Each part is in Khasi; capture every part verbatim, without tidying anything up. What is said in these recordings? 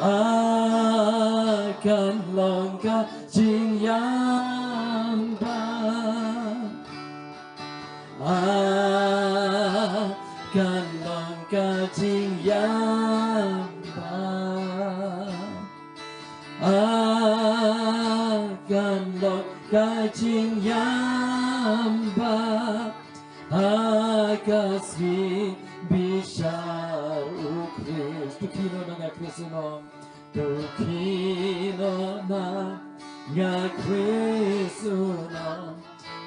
Ah, kan long ka jingïam ba. Ah, kan long ka jingïam ba. Ah, kan long ka jingïam ba. Ha ka sngi bishar u Khrist. To kino na nga Khrist uno. To kino na nga Khrist uno.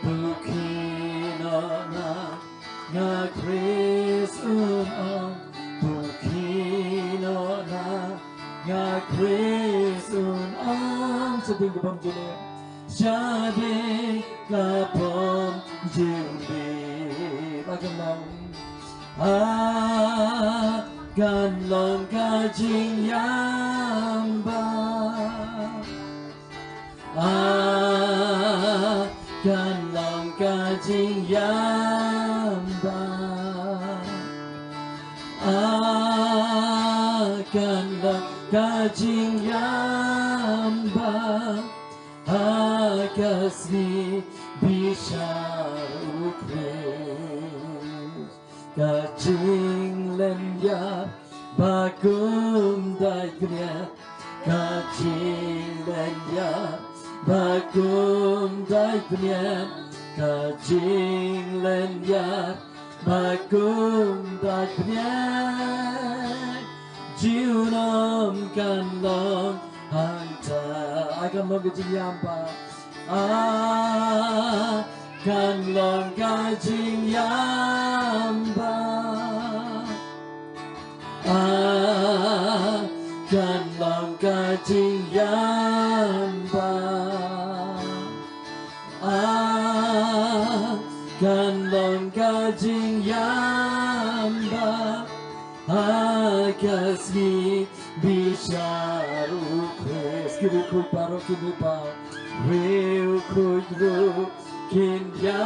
To kino na nga Khrist uno. To kino na nga Khrist uno. Sa ding ka bam jule. Shade ka pom jingbi. Ba kan long. Ah, kan long ka jingïam ba. Ah, kan long ka jingïam ba. Ah, kan long ka jingïam ba. Ha ka sngi bishar u Khrist. Ka jinglynñiar ba kum dei bniat. Ka jinglynñiar ba kum dei bniat. Ka jinglynñiar ba kum dei bniat. Junom kan long hangta. Ai kan long ka jingïam ba. Ah, kan long ka jingïam ba. Ah, kan long ka jingïam ba. Ah, kan long ka jingïam ba. Ha ka sngi bishar u Khrist. Ki riewkhuid baroh ki bishar. Riewkhuid ruh kin ïa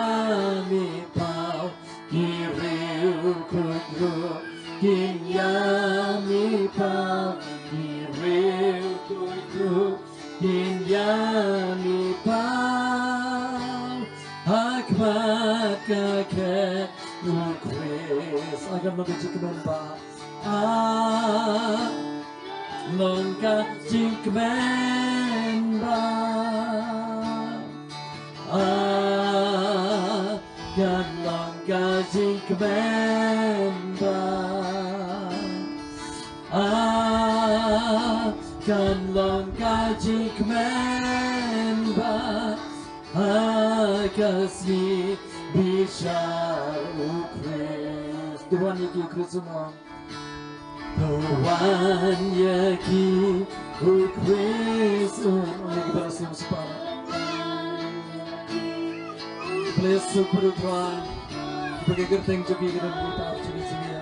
mih paw. Ki riewkhuid ruh kin ïa mih paw. Ki riewkhuid ruh kin ïa mih paw. Ha khmat ka khet u Khrist. Ai kan long ka jingkmen ba. Ah, long ka jingkmen ba. Ah, kan long ka jingkmen ba. Ah, kan long ka jingkmen ba. Ha ka sngi bishar u Khrist. To wan ïa ki u Khrist uno. To wan ïa ki u Khrist uno. Ïa ki ba la sngewsih. Bless u Khrist uno. Ba ka kyrteng jong ki ka don bynta jong ki jingïa.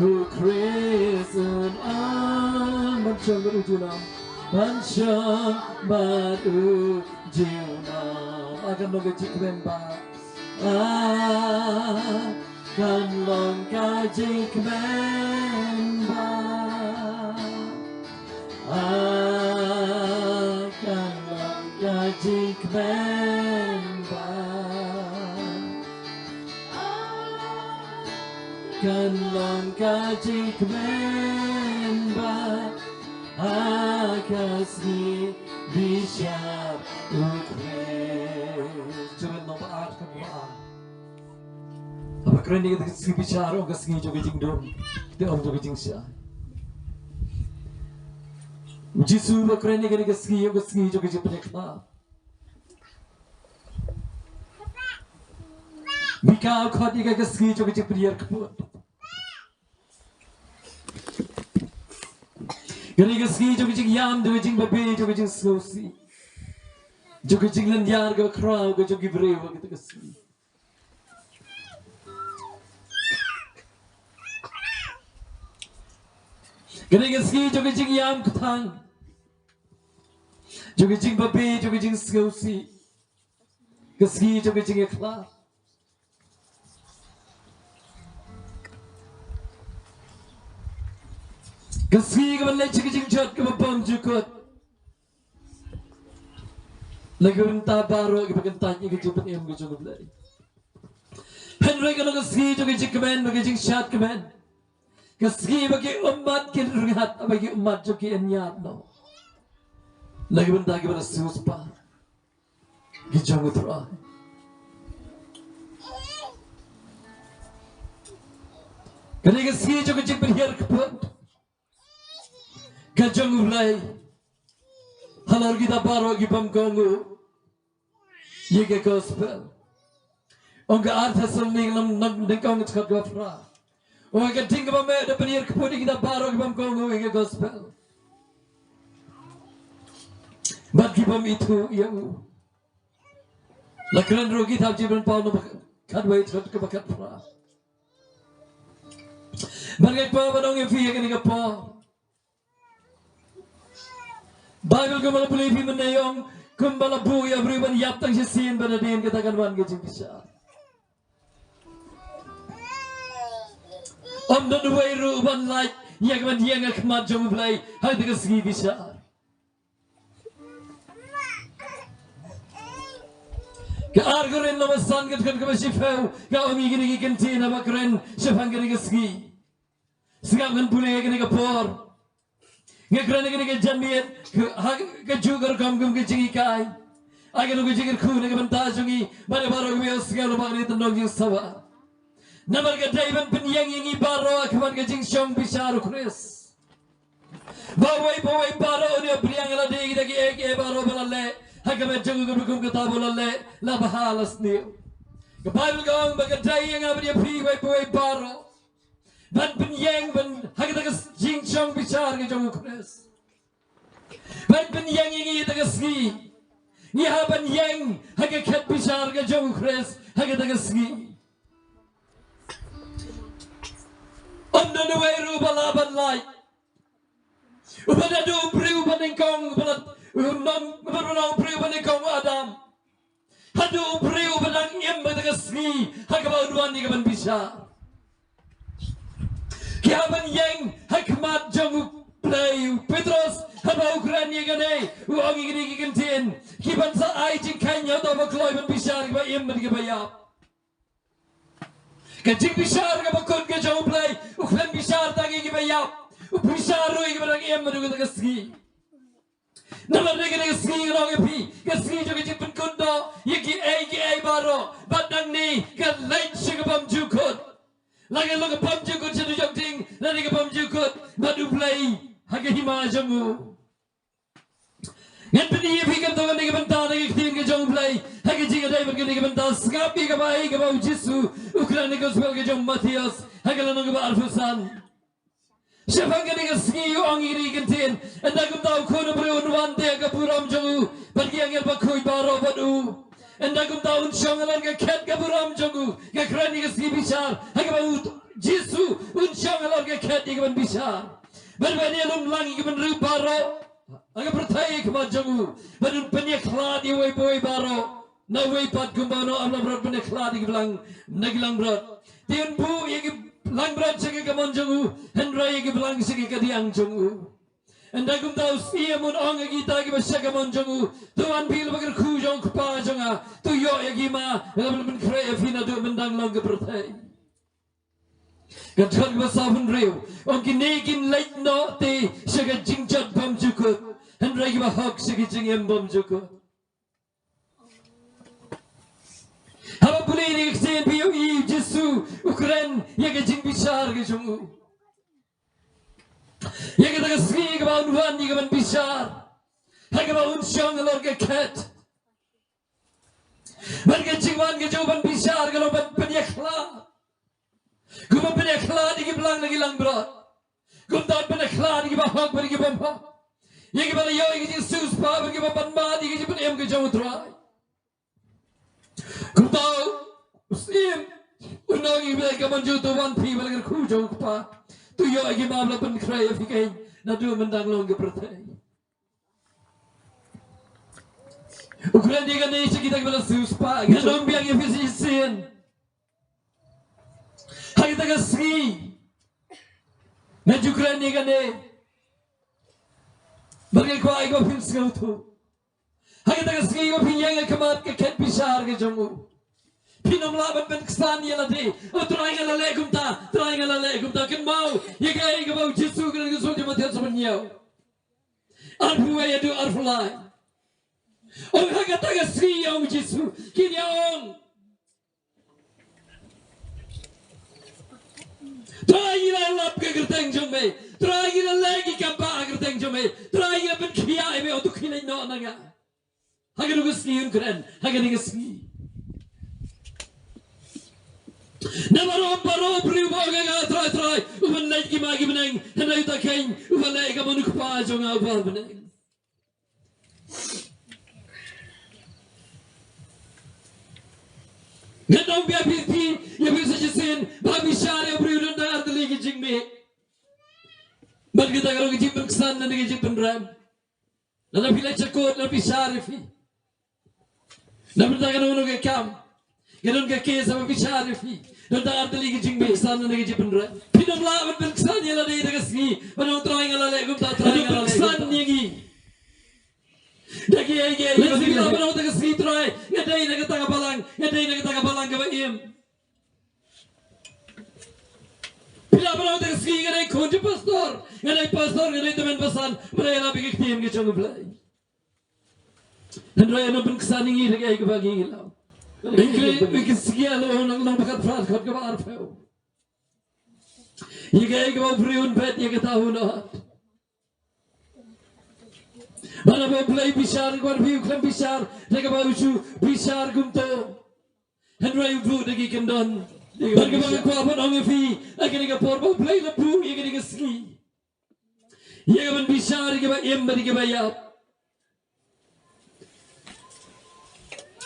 U Khrist un ong ban shong bad u junom, ban shong bad u junom. Ai kan long ka jingkmen ba. Ai kan long ka jingkmen ba. Ai kan long ka jingkmen ba. Kan long ka jingkmen ba. Ha ka sngi bishar u Khrist. Jingmut nong ba ar ka ba ar. Haba kren ïa ka sngi bishar, ong ka sngi jong ka jingdum, te ong jong ka jingshai. U Jisu ba kren ïa ka sngi, ong ka sngi jong ka jingpynïakhlad. Mika u khot ïa ka sngi jong ka jingpynïar kput. Kane ka sngi jong ka jingïam, jong ka jingbabe, jong ka jingsngewsih, jong ka jinglynñiar kaba khraw ka jong ki briew ha kata ka sngi. Kane ka sngi jong ka jingïam kthang, jong ka jingbabe, jong ka jingsngewsih, ka sngi jong ka jingïakhlad. Ka sngi kaba leit sha ka jingjot Na ka bynta baroh kiba kyntait ïa ka jingpynim ka jong U Blei. Hynrei ka long ka sngi jong ka jingkmen bad ka jingshad kmen. Ka sngi ba ki ummat ki ryngat, ba ki ummat jong ki yn ïaid noh. Na ka bynta kiba la siewspah ki jong U Trai. Kane ka sngi jong ka jingpynhiar kput ka jong U Blei halor kita baroh ki bym kohnguh ïa ka gospel. Ong ka ar Thessalonika lynnong nyngkong dkhot kaba phra. Ong ka ding kaba meh da pynhiar kput ïa kita baroh ki bym kohnguh ïa ka gospel bad ki bym ithuh ïa u. La kren ruh kita ha u Jingpynpaw lynnong khatwei dkhot kaba khatphra. Bad nga kwah ban ong ïa phi ha kane ka por, Baibl kumba la pule ïa phi mynne ong, kumba la buh ïa u briew ban ïap tang shisien, ban hadien kata kan wan ka jingbishar. Ym don uwei ruh uban lait ïa ka ban ïeng ha khmat jong U Blei ha kata ka sngi bishar. Ka ar Korinth lynnong ba san ka dkhot kaba shiphew ka ong ïa kine ki ktien haba kren shaphang kane ka sngi. Sngap, ngan pule ïa kane ka por. Nga kren ïa kane ka janmiet ha kajuh ka rukom kum ka jinghikai. Ai ka long ka jingkyrkhu na ka bynta jong ngi bad ïa baroh kiba ïohsngew lyngba kane ka tyndong jingsawa. Namar ka dei ban pynïeng ïa ngi baroh ha khmat ka jingshong bishar U Khrist. Ba uwei pa uwei baroh un ïa pdiang ïa lade ïa kita kiei kiei baroh ba la leh ha ka met jong u, kumba kum kata ba la leh la bha la sniew. Ka Baibl ka ong ba ka dei ïa nga bad ïa phi uwei pa uwei baroh ban pynïeng ban ha kata ka jingshong bishar ka jong U Khrist. Ban pynïeng ïa ngi ha kata ka sngi. Ngi hap ban ïeng ha ka khet bishar ka jong U Khrist ha kata ka sngi. Ym don uwei ruh uba lah ban lait. Uba naduh u briew uba nyngkong, uba la, u non, uba la u briew uba nyngkong u Adam. Haduh u briew uba dang im ha kata ka sngi ha kaba un wan ïa ka ban bishar. Ki hap ban ïeng ha khmat jong U Blei. U Petros haba u kren ïa kane u ong ïa kine ki ktien, ki ban sa ai jingkheiñ ïa uta uba kloi ban bishar kiba im bad kiba ïap. Ka jingbishar kaba kut ka jong U Blei, u khlem bishar tang ïa kiba ïap, u bishar ruh ïa kiba dang im haduh kata ka sngi. Namar kane ka sngi, nga ong ïa phi, ka sngi jong ka jingpynkut noh ïa kiei kiei baroh. Bad nangne ka leit sha ka bymjukut. La ka long ka bymjukut sha dujok ding, lane ka bymjukut bad U Blei ha ka hima jong u. Ngan pyni ïa phi kumto na ka bynta na ka ktien ka jong U Blei ha ka jingïadei bad kane ka bynta. Sngap ïa kaba, ïa kaba U Jisu u kren ha ka gospel ka jong u Mathaios ha ka lynnong kaba arphew san. Shaphang kane ka sngi u ong ïa kine ki ktien: Ynda kumta u Khun u briew un wan te ha ka burom jong u bad ki angel bakhuid baroh bad u. Ynda kumta un shong halor ka khet ka burom jong u. Nga kren ïa ka sngi bishar ha kaba U Jisu un shong halor ka khet ïa ka ban bishar. Bad ban ïalum lang ïa ki bynriew baroh ha ka pyrthei ha khmat jong u. Bad un pynïakhlad ïa uwei pa uwei baroh na uwei pat kumba u nongap langbrot pynïakhlad ïa ki blang na ki langbrot. Te un buh ïa ki langbrot sha ka kamon jong u, hynrei ïa ki blang sha ka kadiang jong u. Ynda kumta u Syiem un ong ïa kita kiba sha kamon jong u: To wan phi lypa kyrkhu jong u Kpa jong nga, to ïoh ïa ka hima ba la pynkhreh ïa phi naduh myndang long ka pyrthei. Ka dkhot kaba sawphew hynriew ong: Kine kin leit noh te sha ka jingjot bymjukut, hynrei kiba hok sha ka jingim bymjukut. Haba pule ïa kane ka ktien phi ïohi U Jisu u kren ïa ka jingbishar ka jong u. Ïa kata ka sngi kaba un wan ïa ka ban bishar ha kaba un shong halor ka khet. Bad ka jingwan ka jong u ban bishar ka long ban pynïakhlad. Kumba pynïakhlad ïa ki blang na ki langbrot, kumta pynïakhlad ïa kiba hok bad ïa kiba bymhok, ïa kiba la ïoh ïa ka jingsiewspah bad ïa kiba pan mad ïa ka jingpynim ka jong U Trai. Kumta u Syiem u ong ïa kiba sha kamon jong u: To wan phi lypa kyrkhu jong u Kpa, to ïoh ïa ka hima ba la pynkhreh ïa phi naduh myndang long ka pyrthei. U kren ïa kane sha kita kiba la siewspah. Ngan ong biang ïa phi shisien, ha kata ka sngi nga ju kren ïa kane. Bad nga kwah ïa ba phin sngewthuh. Ha kata ka sngi ba phi ïeng ha khmat ka khet bishar ka jong u, phin ym lah ban pynksan ïa lade. O Trai, nga la leh kumta, Trai, nga la leh kumta. Kynmaw ïa kaei kaba u Jisu, kane ka sulti Mathaios ban ïa u arphew wei haduh arphew lai. Ong ha kata ka sngi, ong u Jisu, kin ïa ong, Trai, ngi la lap ka kyrteng jong me. Trai, ngi la leh ki kam ba ha kyrteng jong me. Trai, ngi la pynkhiah ïa me. Hato khie leit noh na nga ha kano ka sngi? Un kren ha kane ka sngi. Namar ym baroh briew ba ong ha nga, Trai, Trai, u ban leit ki ma ki bneng, hynrei uta keiñ u ba leh ka mon u Kpa jong nga uba ha bneng. Ngan ong biang ïa phi, ïa phi sa shisien, ba bishar ïa u briew don tang ar tylli ki jingmih. Bad kita ka long ka jingpynksan, ne ka jingpynrem. Lada phi leit sha kot, lada bishar ïa phi. Na bynta kano kano ka kam, ka don ka case ba bishar ïa phi. Don tang ar tylli ki jingmih, san ne ka jingpynrem. Phin ym lah ban pynksan ïa lade da ka sngi ban ong, Trai, nga la leh kumta, Trai, nga la leh kumta. Phin ym lah ban ong da ka sngi, Trai, nga dei na kata ka balang, nga dei na kata ka balang kaba im. Phi lah ban ong da ka sngi, nga dei khun jong pastor, nga dei pastor, nga dei tymmen basan ba la ïalap ïa ka ktien ka jong U Blei. Hynrei yn ym pynksan ïa ngi da kaei kaba ngi la. Ïa ka sngi la ong, nang ba khatphra, dkhot kaba arphew. Ïa kaei kaba u briew un bet, ïa kata un ot. Bad haba U Blei bishar, wan phi, u khlem bishar da kaba u shu bishar kumto. Hynrei u buh da ki kyndon. Bad kaba nga kwah ban ong ïa phi ha kane ka por, ba U Blei u la buh ïa kane ka sngi ïa ka ban bishar ïa kiba im bad ïa kiba ïap.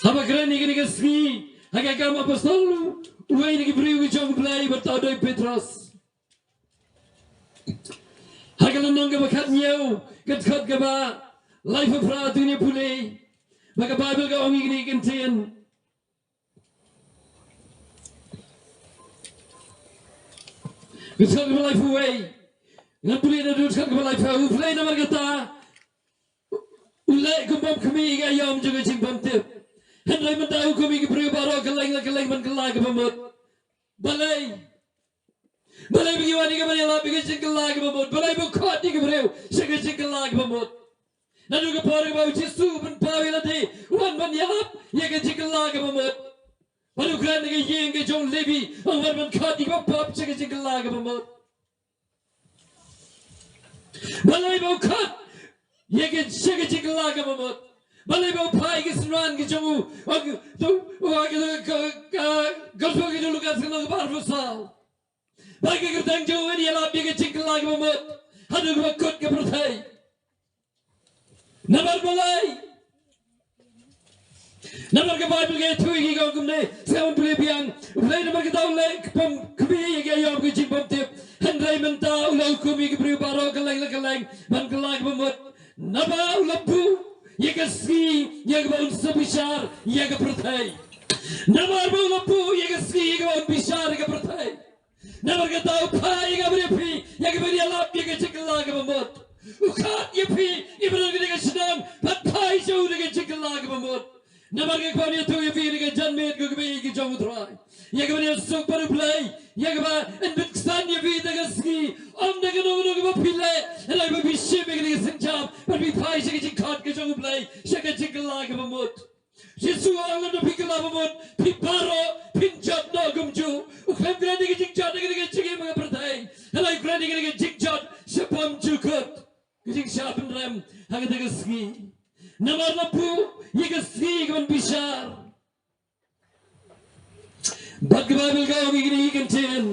Haba kren ïa kane ka sngi ha ka Kam Apostol, uwei na ki briew ki jong U Blei ba thaw da u Petros, ha ka lynnong kaba khathynñiew, ka dkhot kaba laiphew phra, to ngin ïa pule ba ka Baibl ka ong ïa kane ka ktien. Ka dkhot kaba laiphew wei. Ngan pule naduh ka dkhot kaba laiphew. U Blei namar kata u leh kum bym khmih ïa ka aïom jong ka jingbymtip. Hynrei mynta u hukum ïa ki briew baroh kylleng la kylleng ban kylla kaba mut. Balei? Balei ba ngi wan ïa ka ban ïalap ïa ka jingkylla kaba mut? Balei ba u khot ïa ki briew sha ka jingkylla kaba mut? Naduh ka por kaba u Jisu u pynpaw ïa lade, u wan ban ïalap ïa ka jingkylla kaba mut. Bad u kren ha ka ïing ka jong u Levi, u wan ban khot ïa kiba pop sha ka jingkylla kaba mut. Balei ba u khot ïa ki sha ka jingkylla kaba mut? Balei ba u phai ïa ki synran ki jong u? Ong, to, ong, ka, ka, ka, Gospel ka jong u Lukas ka lynnong kaba arphew saw. Ba ka kyrteng jong u yn ïalap ïa ka jingkylla kaba mut haduh kaba kut ka pyrthei. Namar balei? Namar ka Baibl ka ïathuh ïa ngi kumne, sngap ban pule biang. U Blei namar kata u leh bym khmih ïa ka aïom ka jingbymtip. Hynrei mynta u la hukum ïa ki briew baroh kylleng la kylleng ban kylla kaba mut. Naba u la buh ïa ka sngi ïa kaba un sa bishar ïa ka pyrthei. Namar ba u la buh ïa ka sngi ïa kaba un bishar ïa ka pyrthei. Namar kata u phai ïa nga bad ïa phi ïa ka ban ïalap ïa ka jingkylla kaba mut. U khot ïa phi ïa phi na kane ka shnong ban phai sha u da ka jingkylla kaba mut. Namar ka kwah ïathuh ïa phi na ka janmiet, ko kiba ïeit ki jong U Trai, ïa ka ban ïasuk bad U Blei, ïa kaba yn pynksan ïa phi da ka sngi. Ym da kano kano kaba phi leh, hynrei ba phi shim ïa kane ka sienjam bad phi phai sha ka jingkhot ka jong U Blei, sha ka jingkylla kaba mut. Jisu u ong lada phi kylla ba mut, phi baroh phin jot noh kumjuh. U khlem kren ïa ka jingjot ha kane ka jingim ka pyrthei, hynrei u kren ïa ka jingjot shaphang jukut. Ka jingshah pynrem ha kata ka sngi. Namar la buh ïa ka sngi ka ban bishar. Bad ka Baibl ka ong ïa kine ki kyntien.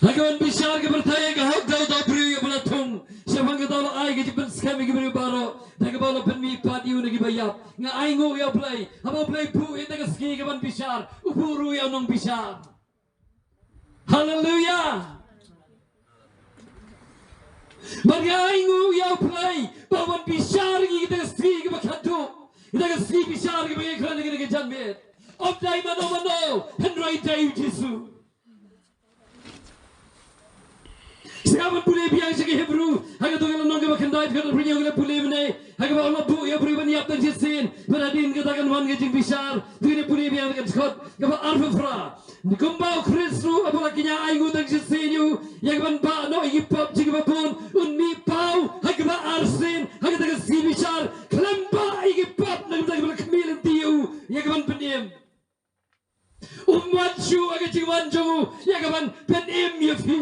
Ha ka ban bishar ka pyrthei, ka hok dei u briew ïa ba la thung. Shaphang kata u la ai ka jingpynskhem ïa ki briew baroh da kaba u la pynmihpat ïa u na kiba ïap. Nga ainguh ïa U Blei, haba U Blei buh ïa kata ka sngi ka ban bishar, u buh ruh ïa u nongbishar. Haleluia. Bad nga ainguh ïa U Blei ba u ban bishar ïa ngi kata ka sngi kaba khatduh, kata ka sngi bishar kaba ngi kren ïa kane ka janmiet. Ym dei mano mano, hynrei dei u Jisu. Sngap ban pule biang sha ki Hebru, ha kato ka lynnong kaba khyndai, ka dkhot kaba hynñiew, ngi la pule mynne, ha kaba u la buh ïa Shisien, bad hadien kata kan wan ka jingbishar, to ngin ïa pule biang ka dkhot kaba arphew phra. Kumba u Khrist ruh haba la kñia ainguh tang shisien ïa u, ïa kaban bah noh ïa ki pop jong kiba bun, un mih paw ha kaba arsien ha kata ka sngi bishar, khlem bah ïa ki pop na ka bynta kaba la khmih lynti ïa u, ïa kaban pynim. Um wan shuh ha ka jingwan jong u ïa kaban pynim ïa phi.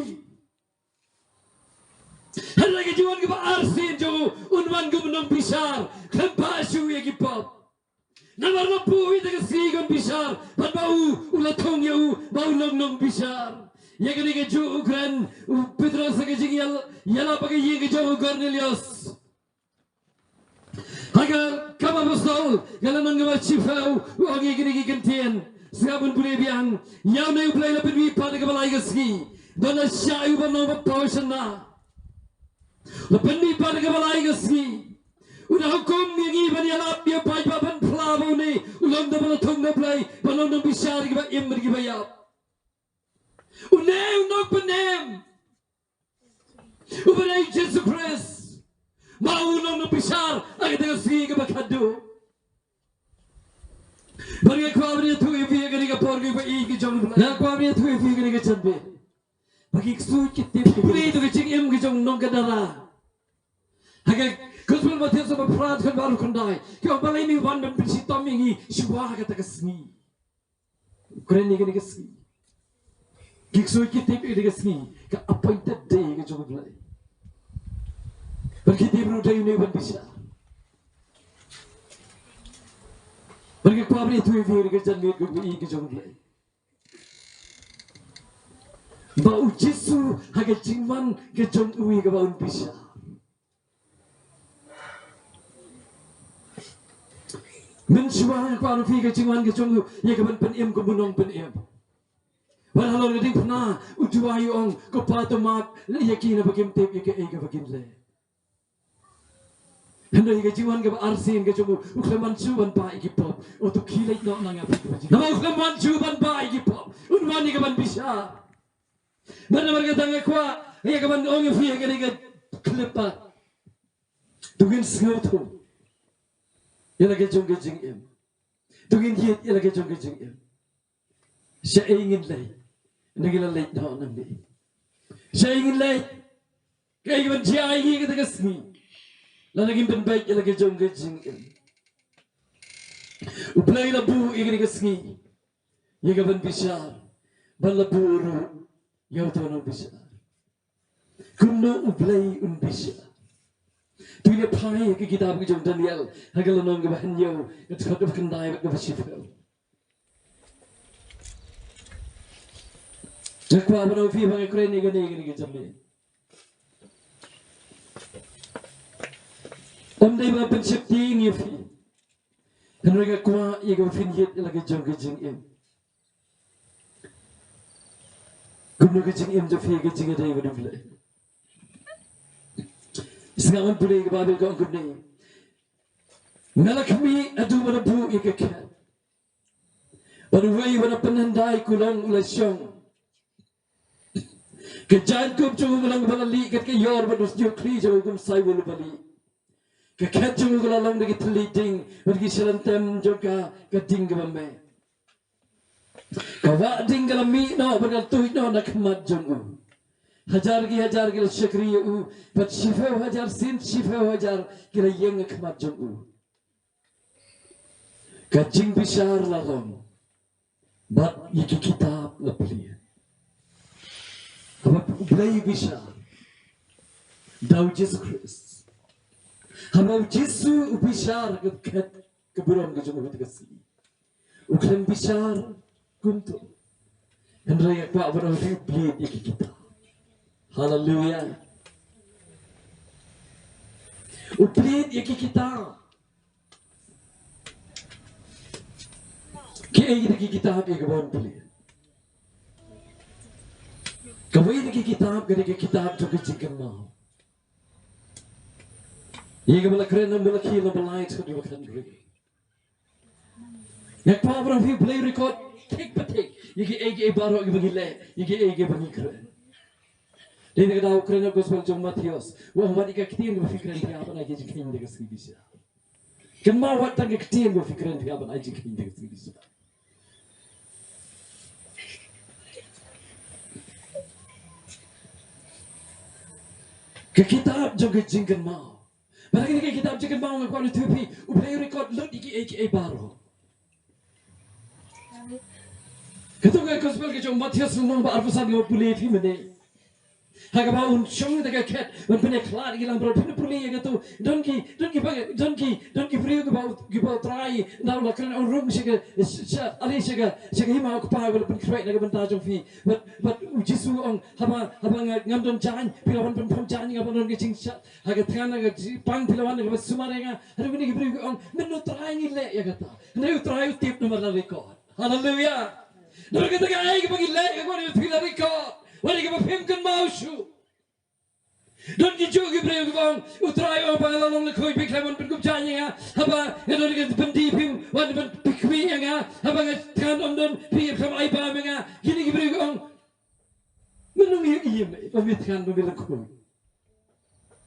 Hynrei ka jingwan kaba arsien jong u, un wan kum u nongbishar, khlem bah shuh ïa ki pop. Namar la buh ïa ka sngi ka ban bishar, bad ba u, u la thung ïa u ba u long nongbishar. Ïa kane kajuh u kren u Petros ha ka jingïal-, ïalap ha ka ïing ka jong u Kornelios. Ha ka Kam Apostol, ka lynnong kaba shiphew, u ong ïa kine ki kyntien. Sngap, ban pule biang. Ïa une U Blei la pynmih pat ha kaba lai ka sngi, ba la shah ïa u ban long ba paw shynna. La pynmih pat ha kaba lai ka sngi. U da hukum ïa ngi ban ïalap ïa u paidbah ban phla ba une u long uta ba la thung na U Blei, ban long nongbishar ïa kiba im bad kiba ïap. Une u nongpynim, uba dei Jisu Khrist, ma u long nongbishar ha kata ka sngi kaba khatduh. Bad nga kwah ban ïathuh ïa phi ha kane ka por, ko kiba ïeit ki jong U Blei. Nga kwah ban ïathuh ïa phi ha kane ka janmiet ba ki ksuid ki tip, pule ïa ka jingim ka jong u nongkynrad. Ha ka Gospel Mathaios bad Phra, khatphra, khyndai, ki ong balei me wan ban pynshitom ïa ngi shuwa ha kata ka sngi. Kren ïa kane ka sngi. Ki ksuid ki tip ïa kane ka sngi, ka appointed day ka jong U Blei. Bad ki tip ruh dei une ban bishar. Bad nga kwah ban ïathuh ïa phi ha kane ka janmiet, ko kiba ïeit ki jong U Blei, ba U Jisu ha ka jingwan ka jong u ïa kaba un bishar. Mynshuwa nga kwah ong ïa phi, ka jingwan ka jong u ïa kaban pynim kum u nongpynim. Bad halor ka diengphna u duwai u ong, ko Pa, to map ïa ki naba kim tip ïa kaei kaba kin leh. Hynrei ka jingwan kaba arsien ka jong u, u khlem wan shuh ban bah ïa ki pop. O, to khie leit noh na nga, phi kiba jing. Namar u khlem wan shuh ban bah ïa ki pop, un wan ïa kaban bishar. Bad namar kata nga kwah ïa kaban ong ïa phi ha kane ka khyllipmat. To ngin sngewthuh ïa la ka jong ka jingim. To ngin ïeit ïa la ka jong ka jingim. Shaei ngin leit, ynda ngi la leit noh nangne? Shaei ngin leit? Kaei kaban jia ïa ngi kata ka sngi, lada ngim pynbeit ïa la ka jong ka jingim? U Blei la buh ïa kane ka sngi ïa kaban bishar, bad la buh ruh ïa uta u nongbishar. Kumno U Blei un bishar? To ngin ïa phai ha ka kitab ka jong u Daniel, ha ka lynnong kaba hynñiew, ka dkhot kaba khyndai bad kaba shiphew. Nga kwah ban ong ïa phi ba nga kren ïa kane, ïa kane ka janmiet, ym dei ba nga pynsheptieng ïa phi, hynrei nga kwah ïa kaba phin ïeit ïa la ka jong ka jingim. Kumno ka jingim jong phi ka jingïadei bad U Blei? Sngap, ban pule, ka Baibl ka ong kumne: Me la khmih haduh ba la buh ïa ka khet, bad uwei uba la pynhyndai kulong u la shong. Ka jaiñkup jong u ka long kaba la lieh kat ka ïor, bad u shñiuh khlieh jong u kum saiwul uba lieh. Ka khet jong u ka la long da ki thylli ding, bad ki shyllangtem jong ka ka ding kaba meh. Ka wah ding ka la mih noh bad ka la tuid noh na khmat jong u. Hajar ki hajar ki la shakri ïa u, bad shiphew hajar sien shiphew hajar ki la ïeng ha khmat jong u. Ka jingbishar la long, bad ïa ki kitab la plie. Haba U Blei u bishar da u Jisu Khrist, haba u Jisu u bishar ka khet ka burom ka jong u ha kata ka sngi, u khlem bishar kumto. Hynrei nga kwah ban ong ïa phi, u plie ïa ki kitab. Haleluia. U plie ïa ki kitab. Kaei kata ka kitab ïa kaba un plie? Kawei na ki kitab ka dei ka kitab jong ka jingkynmaw, ïa kaba la kren ha Malakhi lynnong ba lai, dkhot kaba khatnriew. Nga kwah ban ong ïa phi, U Blei u record thik pa thik ïa kiei kiei baroh kiba ngi leh, ïa kiei kiei ba ngi kren. Dei na ka daw kren na ka Gospel jong u Mathaios, u ong, wat ïa ka ktien kaba phi kren, phi ap ha ki jingkheiñ da ka sngi bishar. Kynmaw wat tang ka ktien ba phi kren, phi hap ban ai jingkyrkhu ïa ka ktien. Ka kitab jong ka jingkynmaw. Bad ha kane ka kitab jingkynmaw nga kwah ban ïathuh ïa phi, U Blei u record lut ïa kiei kiei baroh. Kato ka gospel ka jong u Mathaios lynnong ba arphew san, nga pule ïa phi mynne. Ha kaba un shong da ka khet ban pynïakhlad ïa ki langbrot, phin pule ïa kato. Don ki, don ki ba, don ki, don ki briew kiba, kiba U Trai u la kren, ong, rung sha ka, sha, ale sha ka, sha ka hima u kpa, ba la pynkhreh na ka bynta jong phi. Bad, bad U Jisu u ong, haba, haba nga, ngam don jaiñ, phi la wan pynpham jaiñ ïa nga, ban don ka jingshad. Ha ka tnga na ka jingpang phi la wan na ka ban sumar ïa nga. Hynrei kine ki briew ki ong, mynno Trai ngi leh ïa kata? Hynrei U Trai u tip namar la record. Haleluia. Namar kata kaei kaba ngi leh, ka kwah ïa phi la record. Wat ïa kaba phim kynmaw shuh. Don kijuh ki briew kiba ong, U Trai u ong ba nga la long lynkhoi, phi khlem ban pynkup jaiñ ïa nga. Haba nga don ka byndi phim wan ban pynkhmih ïa nga. Haba nga thngan ym don, phi khlem ai bam ïa nga. Kine ki briew ki ong, mynno ngi ïohi ïa me ba me thngan, ba me lynkhoi?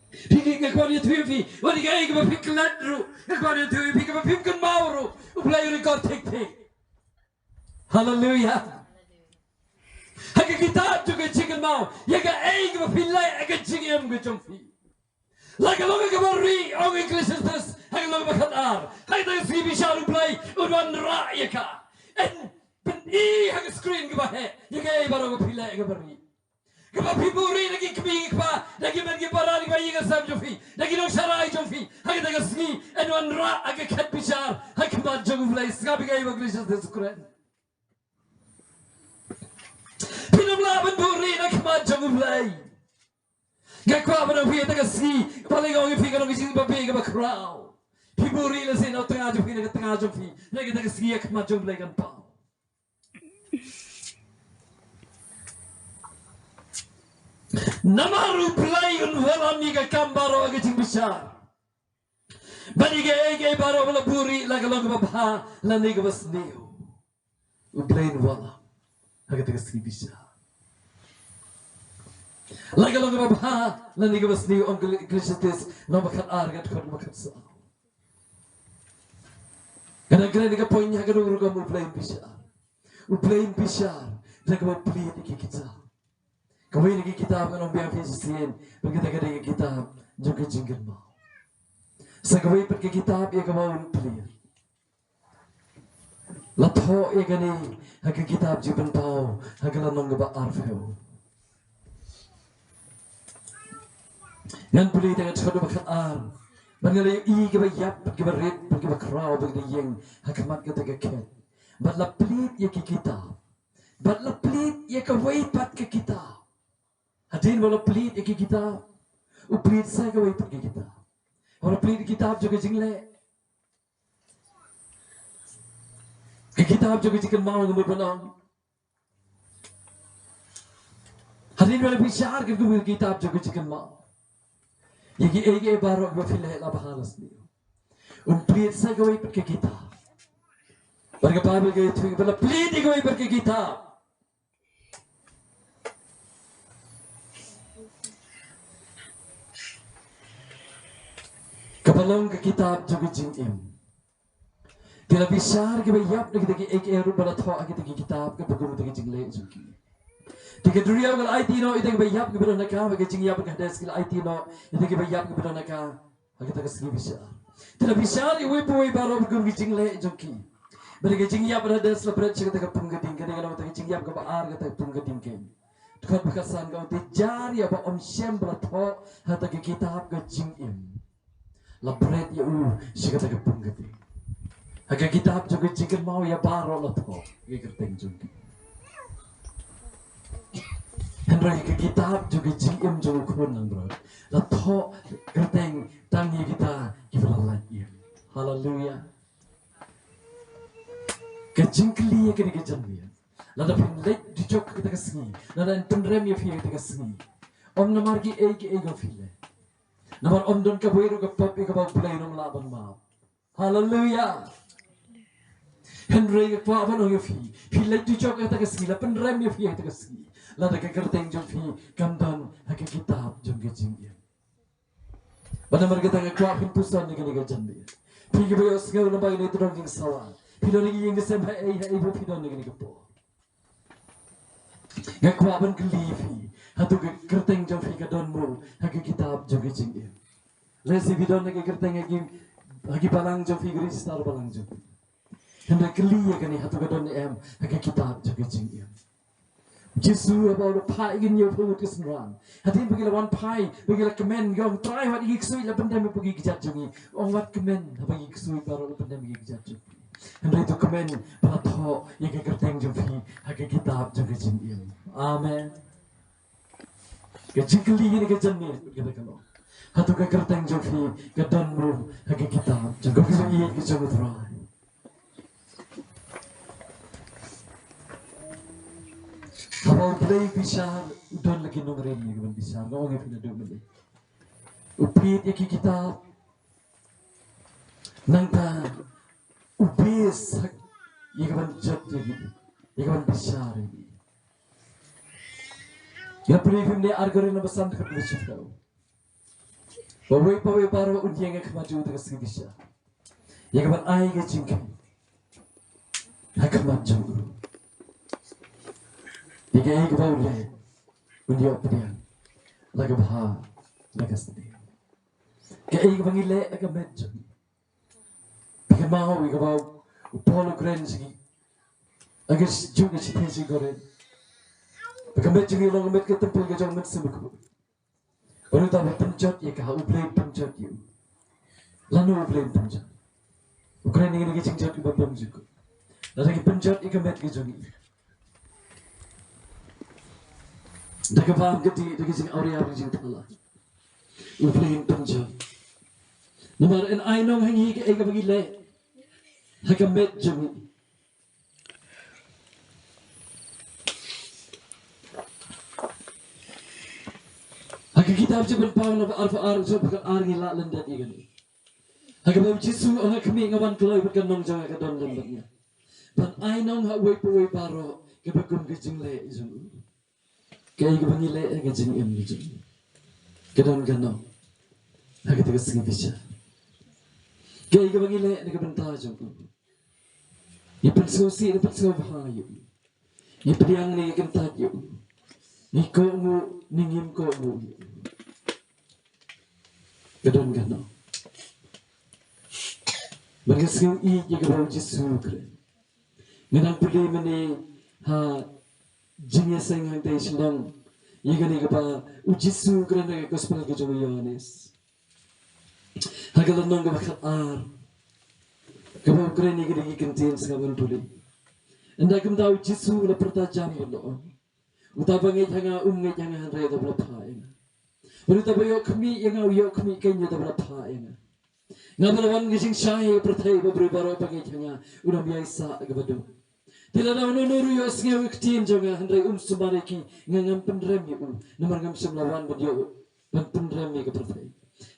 Phi, nga kwah ïathuh ïa phi, wat ïa kaei kaba phi klet ruh, nga kwah ïathuh ïa phi, kaba phim kynmaw ruh, U Blei u record thik thik. Haleluia. Ha ka kitab jong ka jingkynmaw, ïa kaei kaba phi leh ha ka jingim ka jong phi. La ka long kaba rieh, ong Ecclesiastes, ha ka lynnong ba khatar. Ha kata ka sngi bishar U Blei un wanrah ïa ka. Yn pyni ha ka screen kaba heh ïa kaei baroh kaba phi leh kaba rieh. Kaba phi buhrieh na ki kmie ki kpa, na ki met ki para, na ki ba ïing ki sem jong phi, na ki nongshakri jong phi, ha kata ka sngi yn wanrah ha ka khet bishar ha khmat jong U Blei. Sngap ïa kaei ba U Khrist u kren. Phim lah ban buhrieh na khmat jong U Blei. Nga kwah ban ong ïa phi ha kata ka sngi, balei nga ong ïa phi, ka long ka jingbabe kaba khraw. Phi buhrieh lehse na tnga jong phi, na ka tnga jong phi, hynrei ha kata ka sngi ha khmat jong U Blei kan paw. Namar U Blei un wallam ïa ka kam baroh ha ka jingbishar. Bad ïa kaei kaei baroh ba la buhrieh, la ka long kaba bha lane kaba sniew, U Blei un wallam ha kata ka sngi bishar. La ka long kaba bha lane kaba sniew, ong Ecclesiastes lynnong ba khatar, ka dkhot ba khatsaw. Nga dang kren ïa ka point ha ka dei rukom U Blei un bishar. U Blei un bishar da kaba plie ïa ki kitab. Kawei na ki kitab ngan ong biang ïa phi shisien, bad kata ka dei ka kitab jong ka jingkynmaw. Sa kawei pat ka kitab ïa kaba un plie. La thoh ïa kane ha ka kitab Jingpynpaw ha ka lynnong kaba arphew. Ngan pule tang ka dkhot ba khatar. Bad nga la ïohi kaba ïap bad kaba rit bad kaba khraw bad kaba ïeng ha khmat kata ka khet. Bad la plied ïa ki kitab. Bad la plied ïa kawei pat ka kitab. Hadien ba la plied ïa ki kitab, u plied sa kawei pat ka kitab. Ba la plied ïa ki kitab jong ka jingleh, ka kitab jong ka jingkynmaw, nga mut ban ong. Hadien ba la bishar ka kum ka kitab jong ka jingkynmaw ïa kiei kiei baroh ba phi leh la bha la sniew, un plied sa kawei pat ka kitab. Bad ka Baibl ka ïathuh ba la plied ïa kawei pat ka kitab. Kaba long ka kitab jong ka jingim. Ki la bishar kiba ïap na kita kiei kiei ruh ba la thoh ha kita ki kitab, kaba kum kita ki jingleh jong ki. Te ka duriaw ka la aiti noh ïa kita kiba ïap kiba don ha ka, bad ka jingïap ka Hades ka la aiti noh ïa kita kiba ïap kiba don ha ka. Ha kata ka sngi bishar, te la bishar ïa uwei pa uwei baroh ba kum ka jingleh jong ki. Bad ka jingïap ha Hades la bret sha kata ka pung ka ding, kane ka long kata ka jingïap kaba ar kata ka pung ka ding kein. Dkhot ba khatsan ka ong, te jar ïa ba ym shym ba la thoh ha kata ka kitab ka jingim, la bret ïa u sha kata ka pung ka ding. Ha ka kitab jong ka jingkynmaw ïa baroh la thoh ïa ka kyrteng jong ki. Hynrei ka kitab jong ka jingim jong u khun langbrot la thoh kyrteng tang ïa kita kiba la lait im. Haleluia. Ka jingkylli ïa kane ka janmiet, lada phin leit dujok ha kata ka sngi, lada yn pynrem ïa phi ha kata ka sngi, ym namar kiei kiei ba phi leh. Namar ym don kawei ruh ka pop ïa kaba U Blei un ym lah ban map. Haleluia. Hynrei nga kwah ban ong ïa phi, phi leit dujok ha kata ka sngi, la pynrem ïa phi ha kata ka sngi, lada ka kyrteng jong phi kam don ha ka kitab jong ka jingim. Bad namar kata nga kwah phin puson ïa kane ka janmiet. Phi kiba ïohsngew lyngba kane ka tnat jingsawa, phi don ha ka ïing ka sem ha ei ha ei ba phi don ha kane ka por. Nga kwah ban kylli ïa phi, hato ka kyrteng jong phi ka don mo ha ka kitab jong ka jingim? Lehse phi don ha ka kyrteng ha ki, ha ki balang jong phi, ka register balang jong phi. Hynrei kylli ïa kane, hato ka don em ha ka kitab jong ka jingim? Jisu haba u la phah ïa ki hynñiewphew ngut ki synran, hadien ba ki la wan phai, ba ki la kmen, u ong, Trai, wat ïa ki ksuid la pyndem ïa ki kjat jong ngi. U ong, wat kmen haba ki ksuid baroh la pyndem ïa ki kjat jong phi. Hynrei to kmen ba la thoh ïa ka kyrteng jong phi ha ka kitab jong ka jingim. Amen. Ka jingkylli kane ka janmiet ka dei kano? Hato ka kyrteng jong phi ka don mo ha ka kitab jong ka jingim ka jong U Trai? Haba U Blei u bishar, u don la ki nongrim ïa ka ban bishar. Nga ong ïa phi naduh mynne, u peit ïa ki kitab, nangta u base ïa ka ban jot ïa ki, ïa ka ban bishar ïa ki. Nga pule ïa phi mynne, Ar Korinth lynnong ba san, dkhot ba shiphew. Ba uwei pa uwei baroh un ïeng ha khmat jong u da ka sngi bishar, ïa ka ban ai ka jingkheiñ ha khmat jong u. Ïa kaei kaba u leh un ïoh pdiang la ka bha la ka sniew. Kaei kaba ngi leh ha ka met jong ngi. Phi kynmaw ïa kaba u Paul u kren sha ki, ha ka juh ka shithi sha ki Korinth, ba ka met jong ngi long ka met ka templ ka jong U Mynsiem Bakhuid. Bad uta uba pynjot ïa ka, U Blei un pynjot ïa u. Lano U Blei un pynjot? U kren ïa kine ki jingjot kiba bymjukut. Lada ngi pynjot ïa ka met ka jong ngi da kaba ym kdih, da ka jingawria, da ka jingthala, U Blei un pynjot. Namar un ai nong ha ngi kaei kaba ngi leh ha ka met jong ngi. Ha ka kitab Jingpynpaw lynnong ba arphew ar, dkhot ba khatar, ngi lah lyndet ïa kane. Ha kaba U Jisu u ong, Khmih, nga wan kloi, bad ka nong jong nga ka don lem bad nga, ban ai nong ha uwei pa uwei baroh kaba kum ka jingleh jong u. Kaei kaba ngi leh ha ka jingim ka jong ngi, ka don kano ha kata ka sngi bishar? Kaei kaba ngi leh na ka bynta jong u? Ngi pynsngewsih ne pynsngewbha ïa u? Ngi pdiang ne ngi kyntait ïa u? Ngi kohnguh ne ngim kohnguh ïa u? Ka don kano? Bad nga sngew ïeit ïa kaba U Jisu u kren. Nga dang pule mynne ha Jingïaseng Hangtai Shillong ïa kane kaba U Jisu u kren ha ka Gospel ka jong u Ïohannes, ha ka lynnong kaba khatar, kaba u kren ïa kine ki kyntien, sngap ban pule. Ynda kumta U Jisu u la pyrta jam bad u la ong, Uta uba ngeit ha nga um ngeit ha nga hynrei uta uba la phah ïa nga. Bad uta uba ïoh khmih ïa nga u ïoh khmih kein ïa uta uba la phah ïa nga. Nga ba la wan ka jingshai ha ka pyrthei, ba briew baroh ba ngeit ha nga un ym ïai sah kaba duk. Te lada uno uno ruh u ïohsngew ïa ka ktien jong nga hynrei um sumar ïa ki, nga ngam pynrem ïa u, namar ngam shym la wan ban ïoh ban pynrem ïa ka pyrthei,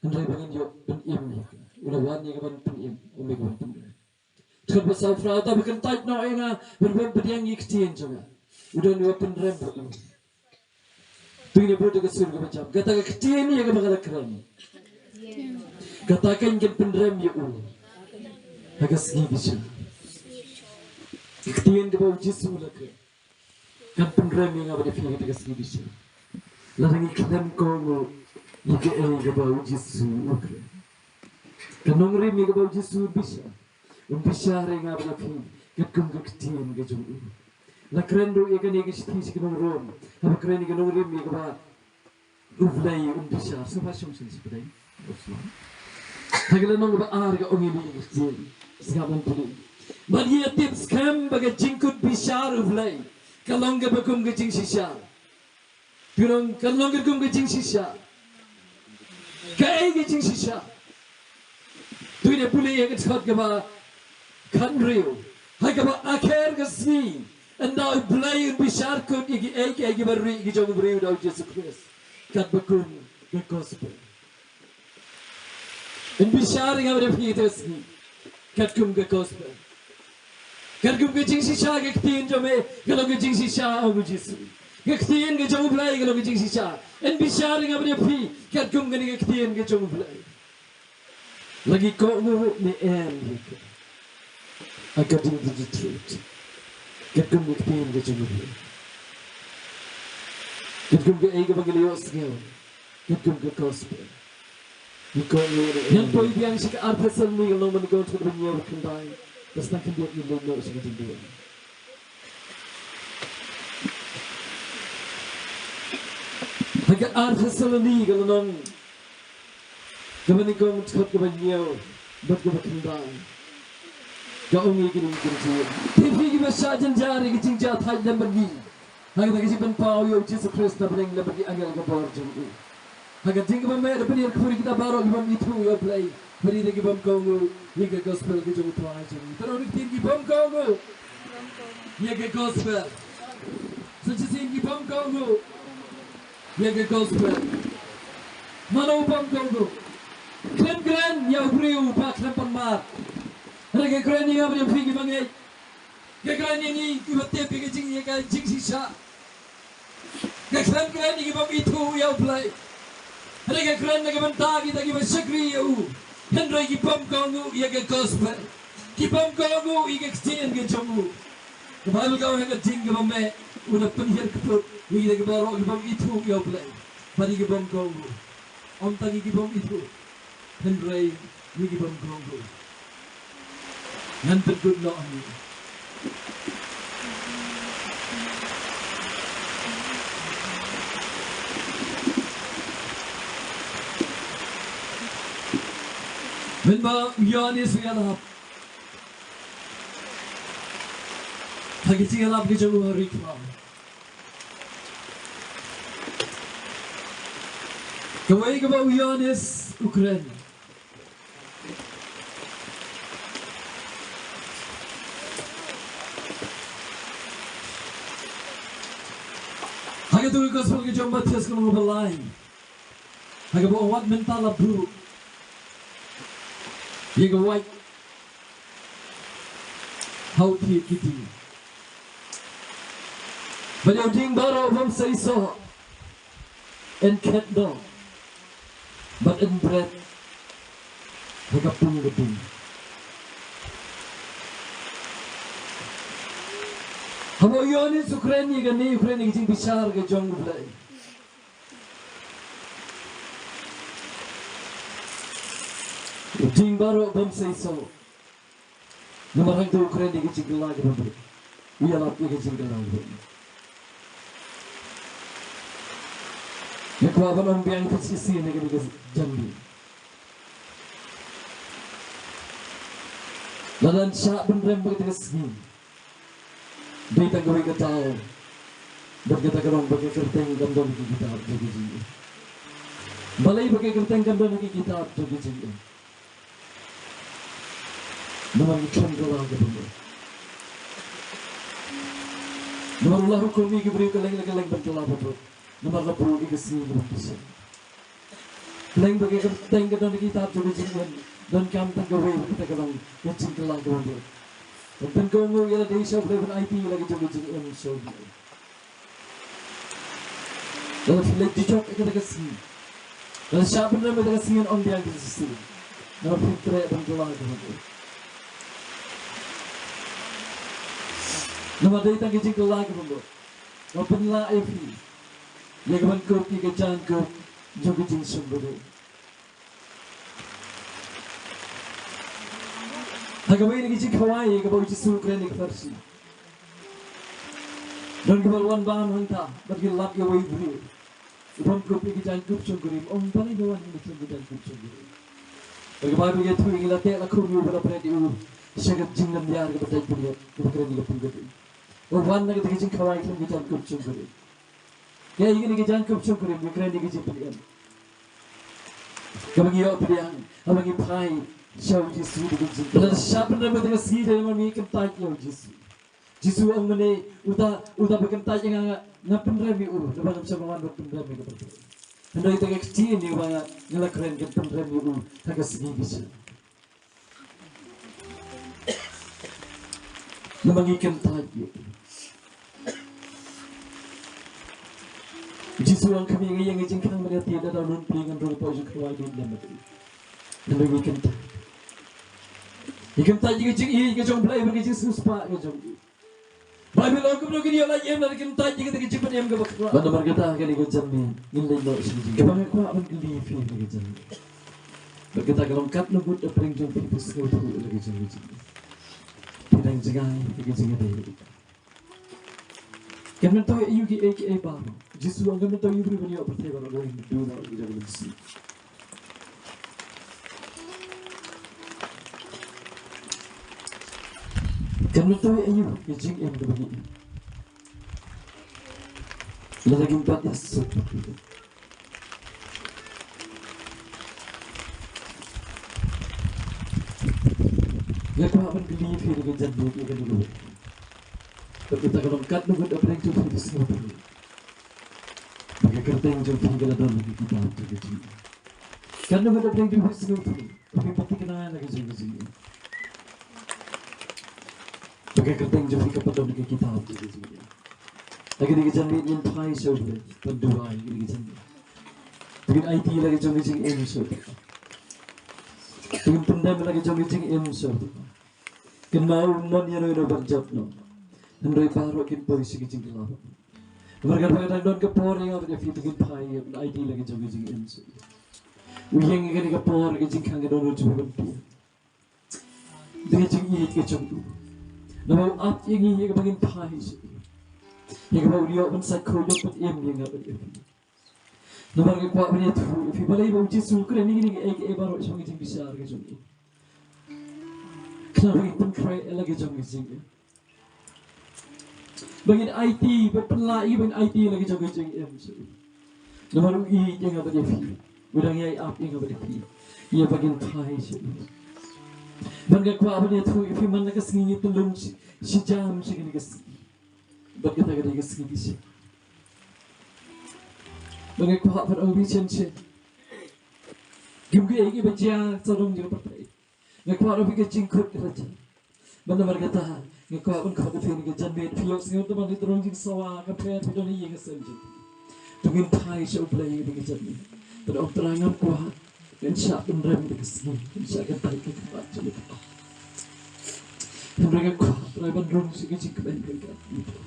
hynrei ba ngin ïoh pynim ïa ka. U la wan ïa ka ban pynim, um ïa ka ban pynrem. Dkhot ba sawphew phra, uta uba kyntait noh ïa nga bad uba pdiang ïa ki ktien jong nga, u don uba pynrem bad u. To ngin ïa bud da ka sur kaba jam. Kata ka ktien ïa kaba nga la kren, kata kan kan pynrem ïa u ha ka sngi bishar. Ka ktien kaba U Jisu u la kren kan pynrem ïa nga bad ïa phi ha kata ka sngi bishar, lada ngi khlem kohnguh ïa kaei kaba U Jisu u kren. Ka nongrim ïa kaba U Jisu un bishar, un bishar ïa nga bad ïa phi katkum ka ktien ka jong u. La kren ruh ïa kane ka shithi sha ki nong Rom, haba kren ïa ka nongrim ïa kaba U Blei un bishar. Sngewbha shong sha pdeng. Ha ka lynnong kaba ar ka ong ïa kane ka ktien. Sngap ban pule. Bad ngi ïa tip skhem ba ka jingkut bishar U Blei ka long kaba kum ka jingshisha. Ka long, ka long kaba kum ka jingshisha. Kaei ka jingshisha? To ngin ïa pule ïa ka dkhot kaba khathynriew. Ha kaba akher ka sngi, ynda U Blei un bishar kut ïa kiei kiei kiba rieh ki jong u briew da U Jisu Khrist, katba kum ka gospel. Un bishar ïa nga bad ïa phi ha kata ka sngi katkum ka gospel. Katkum ka jingshisha, ka ktien jong me ka long ka jingshisha, ong U Jisu. Ka ktien ka jong U Blei ka long ka jingshisha. Un bishar ïa nga bad ïa phi katkum kane ka ktien ka jong U Blei. La ki kohnguh ne em ïa ka, according to the truth. Katkum ka ktien ka jong u Blei. Katkum kaei kaba ngi la ïohsngew. Katkum ka gospel. Ngi kohnguh ne em. Ngan poi biang sha ka Ar Thessaloni ka lynnong ba nyngkong, dkhot ba hynñiew bad khyndai. Bad sa khyndiat ngin leit noh sha ka jingduwai. Ha ka Ar Thessaloni ka lynnong kaba nyngkong, dkhot kaba hynñiew bad kaba khyndai, ka ong ïa kine ki kyntien: Te phi kiba shah jynjar ïa ka jingjia thait lem bad ngi, ha kata ka jingpynpaw ïa U Jisu Khrist na bneng lem bad ki angel ka bor jong u. Ha ka ding kaba meh da pynïar khuid ïa kita baroh ki bym ithuh ïa U Blei, bad ïa kita ki bym kohnguh ïa ka gospel ka jong U Trai jong ngi. Te to ngin ktien: ki bym kohnguh ïa ka gospel. Sa shisien: ki bym kohnguh ïa ka gospel. Mano u bym kohnguh? Khlem kren ïa u briew ba khlem pan mad. Hynrei ka kren ïa nga bad ïa phi kiba ngeit. Ka kren ïa ngi kiba tip ïa ka jing, ïa ka jingshisha. Ka khlem kren ïa ki bym ithuh ïa U Blei. Hynrei ka kren na ka bynta kita kiba shakri ïa u, hynrei ki bym kohnguh ïa ka gospel. Ki bym kohnguh ïa ka ktien ka jong u. Ka Baibl ka ong ha ka ding kaba meh, u da pynhiar kput ïa kita baroh ki bym ithuh ïa U Blei bad ïa ki bym kohnguh. Ym tang ïa ki bym ithuh, hynrei ïa ki bym kohnguh. Ngan pynkut noh hangne. Mynba u Ïoannis u ïalap ha ka jingïalap ka jong u ha ri Khraw, kawei kaba u Ïoannis u kren. Ha katei ka gospel ka jong u Mathaios ka lynnong ba lai, ha kaba u ong: Wat mynta la buh ïa ka wait ha u thied ki dieng, bad ïa u dieng baroh bym seisoh yn khet noh bad yn bret ha ka pung ka dieng. Haba u Ïoannis u kren ïa kane, u kren ïa ka jingbishar ka jong U Blei. U dieng baroh bym seisoh. Namar hangta u kren ïa ka jingkylla kaba bun. U ïalap ïa ka jingkylla kaba bun. Nga kwah ban ong biang ïa phi shisien ha kane ka janmiet. Lada yn shah pynrem bad kata ka sngi, dei tang kawei ka daw bad kata ka long ba ka kyrteng kan don ha ki kitab jong ka jingim. Balei ba ka kyrteng kan don ha ki kitab jong ka jingim? Namar ngi khlem kylla kaba mut. Namar u la hukum ïa ki briew kylleng la kylleng ban kylla ba mut. Namar la buh ïa ka sngi kaba pynshai. Kylleng ba ka kyrteng ka don ha ki kitab jong ka jingim, donkam tang kawei, kata ka long ka jingkylla kaba mut. Ban pynkohnguh ïa lade sha U Blei, ban aiti ïa la ka jong ka jingim sha U Blei. Lada phi leit jujok ïa kata ka sngi, lada shah pynrem ïa kata ka sngi, yn ong biang ïa phi shisien. Namar phi treh ban kylla kaba mut. Namar dei tang ka jingkylla kaba mut kaba pynlah ïa phi ïa ka ban kup ïa ka jaiñkup jong ka jingsngewbha. Ha kawei na ki jingkhawai kaba u Jisu u kren ïa ki Pharisi, don kiba la wan bam hangta bad ki lap ïa uwei u briew u bym kup ïa ka jaiñkup shongkurim. Ong, balei ba wan ha ka jaiñkup shongkurim? Bad ka Baibl ka ïathuh ïa ngi, la teh la khum ïa u bad la pret ïa u sha ka jinglynñiar kaba dait bniat kaba kren ïa ka pung ka dieng. U wan na kata ka jingkhawai khlem ka jaiñkup shongkurim. Kaei kane ka jaiñkup shongkurim? Ka kren ïa ka jingpynim kaba ngi ïoh pdiang haba ngi phai sha u Jisu da ka jingkyrpad. Lada shah pynrem ïa kata ka sngi, dei namar ngi kyntait ïa u Jisu. Jisu u ong mynne, uta, uta ba kyntait ïa nga, nga pynrem ïa u, naba ngam shym la wan ban pynrem ïa ka pyrthei. Hynrei kata ka ktien ïa kaba nga, nga la kren, kan pynrem ïa u ha ka sngi bishar. Namar ngi kyntait ïa u. Jisu u ong, khmih, nga ïeng ha ka jingkhang, mynta te lada u lun plie, ngan rung hapoh jong ka tyrwa jong u lem bad u. Namar ngi kyntait. Ïa kyntait ïa ka jingïeit ka jong U Blei bad ka jingsngewspah ka jong u. Baibl ong kumno kin ïoh lait im lada kin tait ïa kata ka jingpynim kaba khraw. Bad namar kata kane ka janmiet ngin leit noh sha ka jingïeit. Kaba nga kwah ban kylli ïa phi ha kane ka janmiet. Bad kata ka long katno ngut na pdeng jong phi phi sngewthuh ïa kane ka jingïeit. Phi dang jngai ïa ka jingïadei. Kan myntoi aïu kiei kiei baroh. Jisu ong kan myntoi aïu briew ban ïoh pyrthei baroh, ba kin duh noh ïa ka jong ka mynsiem. Kan myntoi aïu ïa ka jingim kaba ngi im lada ngim pat ïasuk. Nga kwah ban kylli ïa phi ha kane ka janmiet ïa kane kawei. Bad kata ka long katno ngut na pdeng jong phi phi sngewthuh ba ka kyrteng jong phi ka la don ha ka kitab jong ka jingim. Katno ngut na pdeng jong phi sngewthuh ba phi pat thikna na ka jong ka jingim. Ba ka kyrteng jong phi ka pat don ha ka kitab jong ka jingim. Ha kane ka janmiet ngin phai sha U Blei ban duwai ha kane ka janmiet. Ngin aiti la ka jong ka jingim sha U Blei. Ngin pyndem la ka jong ka jingim sha U Blei. Kynmaw, mon ïano ïano ban jop noh. Hynrei baroh kin poi sha ka jingkhlaiñ. Namar kata ka dang don ka por ïa nga bad ïa phi ba ngin phai ïa ban aiti la ka jong ka jingim sha U Blei. U ïeng ïa kane ka por ka jingkhang ka dohnud jong phi ban poi. Da ka jingïeit ka jong u. Namar u ap ïa ngi ïa kaba ngin phai sha u. Ïa kaba un ïoh ban sait khuid ban pynim ïa nga bad ïa phi. Namar nga kwah ban ïathuh ïa phi balei ba u Jisu u kren ïa kine kiei kiei baroh shaphang ka jingbishar ka jong u. Khnang ba ngin pynkhreh ïa la ka jong ka jingim. Ba ngin aiti, ba pynlah ïa ba ngin aiti la ka jong ka jingim sha u. Namar u ïeit ïa nga bad ïa phi. U dang ïai ap ïa nga bad ïa phi. Ïa ba ngin phai sha u. Bad nga kwah ban ïathuh ïa phi man la ka sngi ngi tyllun shi, shi jam sha kane ka sngi. Bad kata ka dei ka sngi bishar. Bad nga kwah ban ong bishar shisha. Kim kiei kiei ba jia sawdong jong ka pyrthei. Nga kwah ruh phi ka jingkut ka jia. Bad namar kata nga kwah ban khot ïa phi ha kane ka janmiet, phi ïohsngew tang ban ïa ka rong jingsawa ka pher phi don ha ïing ha sem jong phi. To ngin phai sha U Blei ha kane ka janmiet. Bad ong Trai ngam kwah ngan shah pynrem da ka sngi, ngan shah kyntait ka khmat jong ka. Hynrei nga kwah Trai ban rung sha ka jingkmen ka jong ka.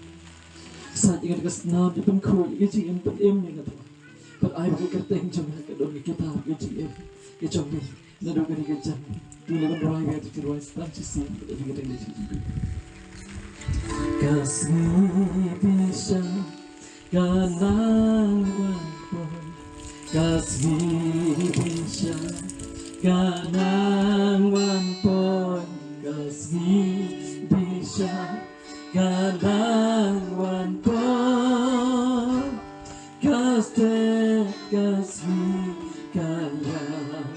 Sait ïa nga da ka snam, ïa pynkhuid ïa ka jingim, pynim ïa nga Trai. Bad ai ba ka kyrteng jong nga ka don ha ka kitab ka jingim ka jong me. Naduh kane ka janmiet. To leit ban rwai, ba to rwai tang shisien bad ïa ka kyrteng jong me. Ka sngi bishar ka nang wan poi. Ka sngi bishar ka nang wan poi. Ka sngi bishar ka nang wan poi. Ka stet ka sngi ka nang